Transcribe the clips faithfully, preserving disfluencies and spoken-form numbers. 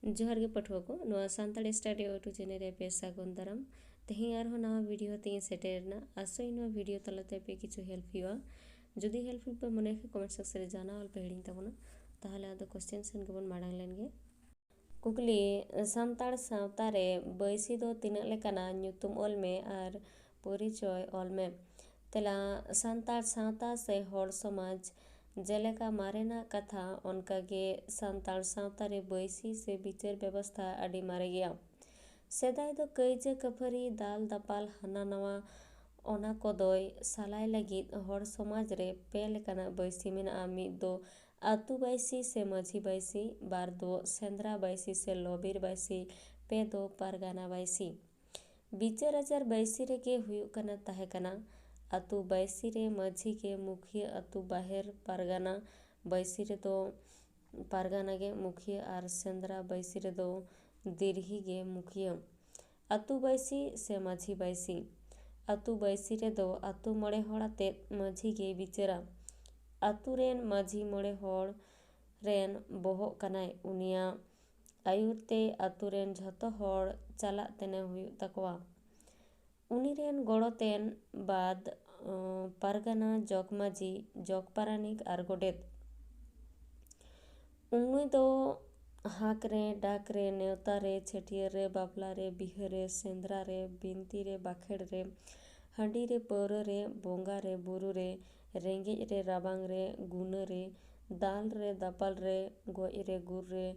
ᱡᱚᱦᱟᱨ ᱜᱮ ᱯᱟᱹᱴᱷᱩᱣᱟᱹ ᱠᱚ, ᱱᱚᱣᱟ Santali study O two channel ᱨᱮ ᱟᱯᱮ ᱥᱟᱹᱜᱩᱱ ᱫᱟᱨᱟᱢ᱾ ᱛᱮᱦᱮᱧ ᱟᱨᱦᱚᱸ ᱱᱟᱣᱟ video ᱛᱮ ᱤᱧ ᱥᱮᱴᱮᱨ ᱮᱱᱟ᱾ ᱟᱥᱚᱜ ᱟᱹᱧ ᱱᱚᱣᱟ video ᱛᱟᱞᱟᱛᱮ ᱟᱯᱮ ᱠᱤᱪᱷᱩ help ᱦᱩᱭᱩᱜᱼᱟ᱾ ᱡᱩᱫᱤ help ᱯᱮ ᱢᱚᱱᱮ ᱠᱷᱟᱱ comment section ᱨᱮ ᱡᱟᱱᱟᱣ ᱟᱞᱯᱮ ᱦᱤᱲᱤᱧ ᱛᱟᱵᱚᱱᱟ᱾ ᱛᱟᱦᱚᱞᱮ ᱟᱫᱚ question ᱥᱮᱱ ᱜᱮᱵᱚᱱ ᱢᱟᱲᱟᱝ ᱞᱮᱱ ᱜᱮ᱾ ᱠᱩᱠᱞᱤ, ᱥᱟᱱᱛᱟᱲ ᱥᱟᱶᱛᱟ ᱨᱮ ᱵᱟᱹᱭᱥᱤ ᱫᱚ ᱛᱤᱱᱟᱹᱜ ᱞᱮᱠᱟᱱᱟ? ᱧᱩᱛᱩᱢ ᱚᱞ ᱢᱮ ᱟᱨ ᱯᱚᱨᱤᱪᱚᱭ ᱚᱞ ᱢᱮ᱾ ᱛᱮᱞᱟ, ᱥᱟᱱᱛᱟᱲ ᱥᱟᱶᱛᱟ ᱥᱮ ᱦᱚᱲ ᱥᱚᱢᱟᱡᱽ, ᱡᱮᱞᱮᱠᱟ ᱢᱟᱨᱮᱱᱟᱜ ᱠᱟᱛᱷᱟ, ᱚᱱᱠᱟᱜᱮ ᱥᱟᱱᱛᱟᱲ ᱥᱟᱶᱛᱟ ᱨᱮ ᱵᱟᱹᱭᱥᱤ ᱥᱮ ᱵᱤᱪᱟᱹᱨ ᱵᱮᱵᱚᱥᱛᱷᱟ ᱟᱹᱰᱤ ᱢᱟᱨᱮ ᱜᱮᱭᱟ᱾ ᱥᱮᱫᱟᱭ ᱫᱚ ᱠᱟᱹᱭᱡᱟᱹ ᱠᱟᱹᱯᱷᱟᱹᱨᱤ, ᱫᱟᱞ ᱫᱟᱯᱟᱞ, ᱦᱟᱱᱟ ᱱᱟᱣᱟ, ᱚᱱᱟ ᱠᱚᱫᱚᱭ ᱥᱟᱞᱟᱭ ᱞᱟᱹᱜᱤᱫ ᱦᱚᱲ ᱥᱚᱢᱟᱡᱽ ᱨᱮ ᱯᱮ ᱞᱮᱠᱟᱱᱟᱜ ᱵᱟᱹᱭᱥᱤ ᱢᱮᱱᱟᱜᱼᱟ᱾ ᱢᱤᱫ ᱫᱚ ᱟᱹᱛᱩ ᱵᱟᱹᱭᱥᱤ ᱥᱮ ᱢᱟᱹᱡᱷᱤ ᱵᱟᱹᱭᱥᱤ, ᱵᱟᱨ ᱫᱚ ᱥᱮᱸᱫᱽᱨᱟ ᱵᱟᱹᱭᱥᱤ ᱥᱮ ᱞᱚᱵᱤᱨ ᱵᱟᱹᱭᱥᱤ, ᱯᱮ ᱫᱚ ᱯᱟᱨᱜᱟᱱᱟ ᱵᱟᱹᱭᱥᱤ᱾ ᱵᱤᱪᱟᱹᱨ ᱟᱪᱟᱨ ᱵᱟᱹᱭᱥᱤ ᱨᱮᱜᱮ ᱦᱩᱭᱩᱜ ᱠᱟᱱᱟ, ᱛᱟᱦᱮᱸ ᱠᱟᱱᱟ᱾ ᱟᱹᱛᱩ ᱵᱟᱹᱭᱥᱤ ᱨᱮ ᱢᱟᱹᱡᱷᱤ ᱜᱮ ᱢᱩᱠᱷᱤᱭᱟᱹ, ᱟᱹᱛᱩ ᱵᱟᱦᱮᱨ ᱯᱟᱨᱜᱟᱱᱟ ᱵᱟᱹᱭᱥᱤ ᱨᱮᱫᱚ ᱯᱟᱨᱜᱟᱱᱟ ᱜᱮ ᱢᱩᱠᱷᱤᱭᱟᱹ ᱟᱨ ᱥᱮᱸᱫᱽᱨᱟ ᱵᱟᱹᱭᱥᱤ ᱨᱮᱫᱚ ᱫᱤᱨᱦᱤ ᱜᱮ ᱢᱩᱠᱷᱤᱭᱟᱹ᱾ ᱟᱹᱛᱩ ᱵᱟᱹᱭᱥᱤ ᱥᱮ ᱢᱟᱹᱡᱷᱤ ᱵᱟᱹᱭᱥᱤ᱾ ᱟᱹᱛᱩ ᱵᱟᱹᱭᱥᱤ ᱨᱮᱫᱚ ᱟᱹᱛᱩ ᱢᱚᱬᱮ ᱦᱚᱲ ᱟᱛᱮᱫ ᱢᱟᱹᱡᱷᱤ ᱜᱮ ᱵᱤᱪᱟᱹᱨᱟ᱾ ᱟᱹᱛᱩ ᱨᱮᱱ ᱢᱟᱹᱡᱷᱤ ᱢᱚᱬᱮ ᱦᱚᱲ ᱨᱮᱱ ᱵᱚᱦᱚᱜ ᱠᱟᱱᱟᱭ᱾ ᱩᱱᱤᱭᱟᱜ ᱟᱹᱭᱩᱨ ᱛᱮ ᱟᱹᱛᱩ ᱨᱮᱱ ᱡᱷᱚᱛᱚ ᱦᱚᱲ ᱪᱟᱞᱟᱜ ᱛᱮᱱᱮ ᱦᱩᱭᱩᱜ ᱛᱟᱠᱚᱣᱟ᱾ ᱩᱱᱤ ᱨᱮᱱ ᱜᱚᱲᱚᱛᱮᱱ ᱵᱟᱫ, ᱚᱸ, ᱯᱟᱨᱜᱟᱱᱟ, ᱡᱚᱜᱽ ᱢᱟᱹᱡᱷᱤ, ᱡᱚᱜᱽ ᱯᱟᱨᱟᱱᱤᱠ ᱟᱨ ᱜᱚᱰᱮᱛ᱾ ᱩᱱᱤ ᱫᱚ ᱦᱟᱸᱠ ᱨᱮ, ᱰᱟᱠ ᱨᱮ, ᱱᱮᱣᱛᱟ ᱨᱮ, ᱪᱷᱟᱹᱴᱭᱟᱹᱨ ᱨᱮ, ᱵᱟᱯᱞᱟ ᱨᱮ, ᱵᱤᱦᱟᱹ ᱨᱮ, ᱥᱮᱸᱫᱽᱨᱟ ᱨᱮ, ᱵᱤᱱᱛᱤ ᱨᱮ, ᱵᱟᱠᱷᱮᱲ ᱨᱮ, ᱦᱟᱺᱰᱤ ᱨᱮ, ᱯᱟᱹᱣᱨᱟᱹ ᱨᱮ, ᱵᱚᱸᱜᱟ ᱨᱮ, ᱵᱩᱨᱩ ᱨᱮ, ᱨᱮᱸᱜᱮᱡ ᱨᱮ, ᱨᱟᱵᱟᱝ ᱨᱮ, ᱜᱩᱱᱟᱹ ᱨᱮ, ᱫᱟᱞ ᱨᱮ, ᱫᱟᱯᱟᱞ ᱨᱮ, ᱜᱚᱡ ᱨᱮ, ᱜᱩᱨ ᱨᱮ,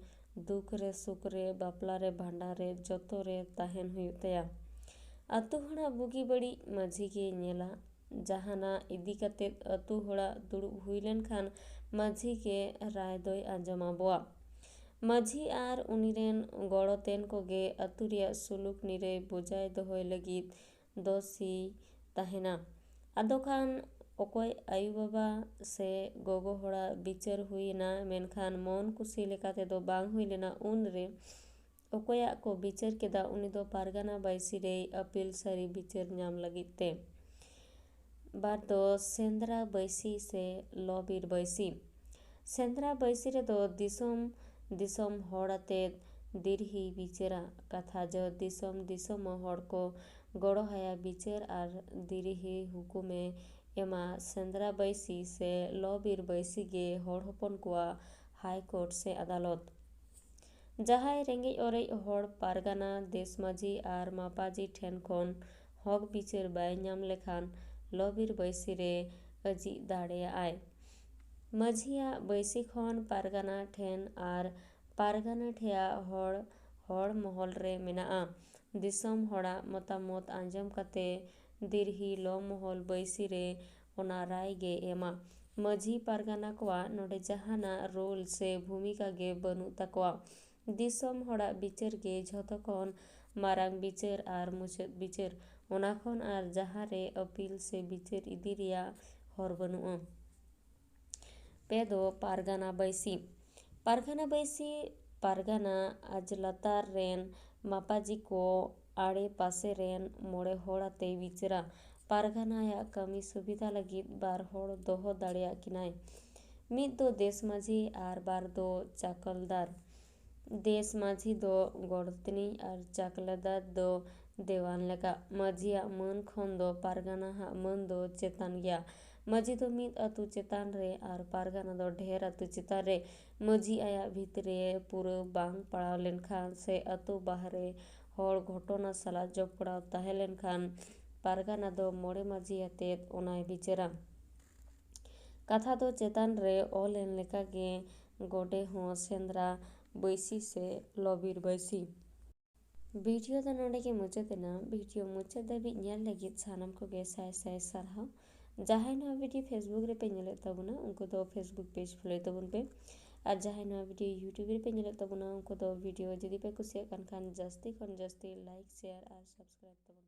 ᱫᱩᱠ ᱨᱮ, ᱥᱩᱠ ᱨᱮ, ᱵᱟᱯᱞᱟ ᱨᱮ, ᱵᱷᱟᱸᱰᱟᱱ ᱨᱮ, ᱡᱚᱛᱚ ᱨᱮ ᱛᱟᱦᱮᱱ ᱦᱩᱭᱩᱜ ᱛᱟᱭᱟ᱾ ᱟᱹᱛᱩ ᱦᱚᱲᱟᱜ ᱵᱩᱜᱤ ᱵᱟᱹᱲᱤᱡ ᱢᱟᱹᱡᱷᱤ ᱜᱮᱭ ᱧᱮᱞᱟ᱾ ᱡᱟᱦᱟᱱᱟᱜ ᱤᱫᱤ ᱠᱟᱛᱮᱫ ᱟᱹᱛᱩ ᱦᱚᱲᱟᱜ ᱫᱩᱲᱩᱵ ᱦᱩᱭ ᱞᱮᱱᱠᱷᱟᱱ ᱢᱟᱹᱡᱷᱤ ᱜᱮ ᱨᱟᱭ ᱫᱚᱭ ᱟᱸᱡᱚᱢ ᱟᱵᱚᱣᱟ᱾ ᱢᱟᱹᱡᱷᱤ ᱟᱨ ᱩᱱᱤ ᱨᱮᱱ ᱜᱚᱲᱚᱛᱮᱱ ᱠᱚᱜᱮ ᱟᱹᱛᱩ ᱨᱮᱭᱟᱜ ᱥᱩᱞᱩᱠ ᱱᱤᱨᱟᱹᱭ ᱵᱚᱡᱟᱭ ᱫᱚᱦᱚᱭ ᱞᱟᱹᱜᱤᱫ ᱫᱚ ᱥᱤᱭ ᱛᱟᱦᱮᱱᱟ᱾ ᱟᱫᱚ ᱠᱷᱟᱱ ᱚᱠᱚᱭ ᱟᱭᱳᱼᱵᱟᱵᱟ ᱥᱮ ᱜᱚᱜᱚ ᱦᱚᱲᱟᱜ ᱵᱤᱪᱟᱹᱨ ᱦᱩᱭᱮᱱᱟ, ᱢᱮᱱᱠᱷᱟᱱ ᱢᱚᱱ ᱠᱩᱥᱤ ᱞᱮᱠᱟ ᱛᱮᱫᱚ ᱵᱟᱝ ᱦᱩᱭ ᱞᱮᱱᱟ, ᱩᱱᱨᱮ ᱚᱠᱚᱭᱟᱜ ᱠᱚ ᱵᱤᱪᱟᱹᱨ ᱠᱮᱫᱟ, ᱩᱱᱤ ᱫᱚ ᱯᱟᱨᱜᱟᱱᱟ ᱵᱟᱹᱭᱥᱤ ᱨᱮᱭ ᱟᱹᱯᱤᱞ ᱥᱟᱹᱨᱤ ᱵᱤᱪᱟᱹᱨ ᱧᱟᱢ ᱞᱟᱹᱜᱤᱫ ᱛᱮ᱾ ᱵᱟᱨ ᱫᱚ ᱥᱮᱸᱫᱽᱨᱟ ᱵᱟᱹᱭᱥᱤ ᱥᱮ ᱞᱚᱵᱤᱨ ᱵᱟᱹᱭᱥᱤ᱾ ᱥᱮᱸᱫᱽᱨᱟ ᱵᱟᱹᱭᱥᱤ ᱨᱮᱫᱚ ᱫᱤᱥᱚᱢ ᱫᱤᱥᱚᱢ ᱦᱚᱲ ᱟᱛᱮᱫ ᱫᱤᱨᱦᱤ ᱵᱤᱪᱟᱹᱨᱟ᱾ ᱠᱟᱛᱷᱟ ᱡᱚ ᱫᱤᱥᱚᱢ ᱫᱤᱥᱚᱢ ᱦᱚᱲ ᱠᱚ ᱜᱚᱲᱚ ᱦᱟᱭᱟ ᱵᱤᱪᱟᱹᱨ ᱟᱨ ᱫᱤᱨᱦᱤ ᱦᱩᱠᱩᱢᱮ ᱮᱢᱟ ᱥᱮᱸᱫᱽᱨᱟ ᱵᱟᱹᱭᱥᱤ ᱥᱮ ᱞᱚ ᱵᱤᱨ ᱵᱟᱹᱭᱥᱤ ᱜᱮ ᱦᱚᱲ ᱦᱚᱯᱚᱱ ᱠᱚᱣᱟᱜ ᱦᱟᱭ ᱠᱳᱨᱴ ᱥᱮ ᱟᱫᱟᱞᱚᱛ᱾ ᱡᱟᱦᱟᱸᱭ ᱨᱮᱸᱜᱮᱡ ᱚᱨᱮᱡ ᱦᱚᱲ ᱯᱟᱨᱜᱟᱱᱟ, ᱫᱮᱥ ᱢᱟᱹᱡᱷᱤ ᱟᱨ ᱢᱟᱯᱟᱡᱤ ᱴᱷᱮᱱ ᱠᱷᱚᱱ ᱦᱚᱠ ᱵᱤᱪᱟᱹᱨ ᱵᱟᱭ ᱧᱟᱢ ᱞᱮᱠᱷᱟᱱ ᱞᱚ ᱵᱤᱨ ᱵᱟᱹᱭᱥᱤ ᱨᱮ ᱟᱹᱡᱤᱡ ᱫᱟᱲᱮᱭᱟᱜᱼᱟᱭ᱾ ᱢᱟᱹᱡᱷᱤᱭᱟᱜ ᱵᱟᱹᱭᱥᱤ ᱠᱷᱚᱱ ᱯᱟᱨᱜᱟᱱᱟ ᱴᱷᱮᱱ ᱟᱨ ᱯᱟᱨᱜᱟᱱᱟ ᱴᱷᱮᱭᱟᱜ ᱦᱚᱲ, ᱦᱚᱲ ᱢᱚᱦᱚᱞ ᱨᱮ ᱢᱮᱱᱟᱜᱼᱟ᱾ ᱫᱤᱥᱚᱢ ᱦᱚᱲᱟᱜ ᱢᱚᱛᱟᱢᱚᱛ ᱟᱸᱡᱚᱢ ᱠᱟᱛᱮ ᱫᱤᱨᱦᱤ ᱞᱚ ᱢᱚᱦᱚᱞ ᱵᱟᱹᱭᱥᱤ ᱨᱮ ᱚᱱᱟ ᱨᱟᱭ ᱜᱮ ᱮᱢᱟ᱾ ᱢᱟᱹᱡᱷᱤ ᱯᱟᱨᱜᱟᱱᱟ ᱠᱚᱣᱟᱜ ᱱᱚᱰᱮ ᱡᱟᱦᱟᱱᱟᱜ ᱨᱳᱞ ᱥᱮ ᱵᱷᱩᱢᱤᱠᱟ ᱜᱮ ᱵᱟᱹᱱᱩᱜ ᱛᱟᱠᱚᱣᱟ᱾ ᱫᱤᱥᱚᱢ ᱦᱚᱲᱟᱜ ᱵᱤᱪᱟᱹᱨ ᱜᱮ ᱡᱷᱚᱛᱚ ᱠᱷᱚᱱ ᱢᱟᱨᱟᱝ ᱵᱤᱪᱟᱹᱨ ᱟᱨ ᱢᱩᱪᱟᱹᱫ ᱵᱤᱪᱟᱹᱨ᱾ ᱚᱱᱟ ᱠᱷᱚᱱ ᱟᱨ ᱡᱟᱦᱟᱸ ᱨᱮ ᱟᱹᱯᱤᱞ ᱥᱮ ᱵᱤᱪᱟᱹᱨ ᱤᱫᱤ ᱨᱮᱭᱟᱜ ᱦᱚᱨ ᱵᱟᱹᱱᱩᱜᱼᱟ᱾ ᱯᱮ ᱫᱚ ᱯᱟᱨᱜᱟᱱᱟ ᱵᱟᱹᱭᱥᱤ᱾ ᱯᱟᱨᱜᱟᱱᱟ ᱵᱟᱹᱭᱥᱤ ᱯᱟᱨᱜᱟᱱᱟ ᱟᱡ ᱞᱟᱛᱟᱨ ᱨᱮᱱ ᱢᱟᱯᱟᱡᱤ ᱠᱚ ᱟᱲᱮ ᱯᱟᱥᱮ ᱨᱮᱱ ᱢᱚᱬᱮ ᱦᱚᱲ ᱟᱛᱮ ᱵᱤᱪᱟᱹᱨᱟ᱾ ᱯᱟᱨᱜᱟᱱᱟᱭᱟᱜ ᱠᱟᱹᱢᱤ ᱥᱩᱵᱤᱫᱷᱟ ᱞᱟᱹᱜᱤᱫ ᱵᱟᱨ ᱦᱚᱲ ᱫᱚᱦᱚ ᱫᱟᱲᱮᱭᱟᱜ ᱠᱤᱱᱟᱭ᱾ ᱢᱤᱫ ᱫᱚ ᱫᱮᱥ ᱢᱟᱹᱡᱷᱤ ᱟᱨ ᱵᱟᱨ ᱫᱚ ᱪᱟᱠᱚᱞᱫᱟᱨ᱾ ᱫᱮᱥ ᱢᱟᱹᱡᱷᱤ ᱫᱚ ᱜᱚᱲᱛᱤᱱᱤᱡ ᱟᱨ ᱪᱟᱠᱞᱟᱫᱟᱨ ᱫᱚ ᱫᱮᱣᱟᱱ ᱞᱮᱠᱟ᱾ ᱢᱟᱹᱡᱷᱤᱭᱟᱜ ᱢᱟᱹᱱ ᱠᱷᱚᱱ ᱫᱚ ᱯᱟᱨᱜᱟᱱᱟ ᱦᱟᱜ ᱢᱟᱹᱱ ᱫᱚ ᱪᱮᱛᱟᱱ ᱜᱮᱭᱟ᱾ ᱢᱟᱹᱡᱷᱤ ᱫᱚ ᱢᱤᱫ ᱟᱹᱛᱩ ᱪᱮᱛᱟᱱ ᱨᱮ ᱟᱨ ᱯᱟᱨᱜᱟᱱᱟ ᱫᱚ ᱰᱷᱮᱨ ᱟᱹᱛᱩ ᱪᱮᱛᱟᱱ ᱨᱮ᱾ ᱢᱟᱹᱡᱷᱤ ᱟᱭᱟᱜ ᱵᱷᱤᱛᱨᱤ ᱨᱮ ᱯᱩᱨᱟᱹ ᱵᱟᱝ ᱯᱟᱲᱟᱣ ᱞᱮᱱᱠᱷᱟᱱ ᱥᱮ ᱟᱹᱛᱩ ᱵᱟᱦᱨᱮ ᱦᱚᱲ ᱜᱷᱚᱴᱚᱱᱟ ᱥᱟᱞᱟᱜ ᱡᱚᱯᱲᱟᱣ ᱛᱟᱦᱮᱸ ᱞᱮᱱᱠᱷᱟᱱ ᱯᱟᱨᱜᱟᱱᱟ ᱫᱚ ᱢᱚᱬᱮ ᱢᱟᱹᱡᱷᱤ ᱟᱛᱮᱫ ᱚᱱᱟᱭ ᱵᱤᱪᱟᱹᱨᱟ᱾ ᱠᱟᱛᱷᱟ ᱫᱚ ᱪᱮᱛᱟᱱ ᱨᱮ ᱚᱞ ᱮᱱ ᱞᱮᱠᱟ ᱜᱮ ᱜᱚᱰᱮ ᱦᱚᱸ ᱥᱮᱸᱫᱽᱨᱟ ᱵᱟᱹᱭᱥᱤ ᱥᱮ ᱞᱚᱵᱤᱨ ᱵᱟᱹᱭᱥᱤ᱾ ᱵᱷᱤᱰᱤᱭᱳ ᱫᱚ ᱱᱚᱰᱮ ᱜᱮ ᱢᱩᱪᱟᱹᱫ ᱮᱱᱟ᱾ ᱵᱷᱤᱰᱤᱭᱳ ᱢᱩᱪᱟᱹᱫ ᱫᱷᱟᱹᱵᱤᱡ ᱧᱮᱞ ᱞᱟᱹᱜᱤᱫ ᱥᱟᱱᱟᱢ ᱠᱚᱜᱮ ᱥᱟᱭ ᱥᱟᱭ ᱥᱟᱨᱦᱟᱣ᱾ ᱡᱟᱦᱟᱸᱭ ᱱᱚᱣᱟ ᱵᱷᱤᱰᱤᱭᱳ Facebook ᱨᱮᱯᱮ ᱧᱮᱞᱮᱫ ᱛᱟᱵᱚᱱᱟ, ᱩᱱᱠᱩ ᱫᱚ Facebook page follow ᱛᱟᱵᱚᱱ ᱯᱮ᱾ ᱟᱨ ᱡᱟᱦᱟᱸᱭ ᱱᱚᱣᱟ ᱵᱷᱤᱰᱤᱭᱳ YouTube ᱨᱮᱯᱮ ᱧᱮᱞᱮᱫ ᱛᱟᱵᱚᱱᱟ, ᱩᱱᱠᱩ ᱫᱚ ᱵᱷᱤᱰᱤᱭᱳ ᱡᱩᱫᱤ ᱯᱮ ᱠᱩᱥᱤᱭᱟᱜ ᱠᱟᱱ ᱠᱷᱟᱱ ᱡᱟᱹᱥᱛᱤ ᱠᱷᱚᱱ ᱡᱟᱹᱥᱛᱤ like, share ᱟᱨ subscribe ᱛᱟᱵᱚᱱ ᱯᱮ᱾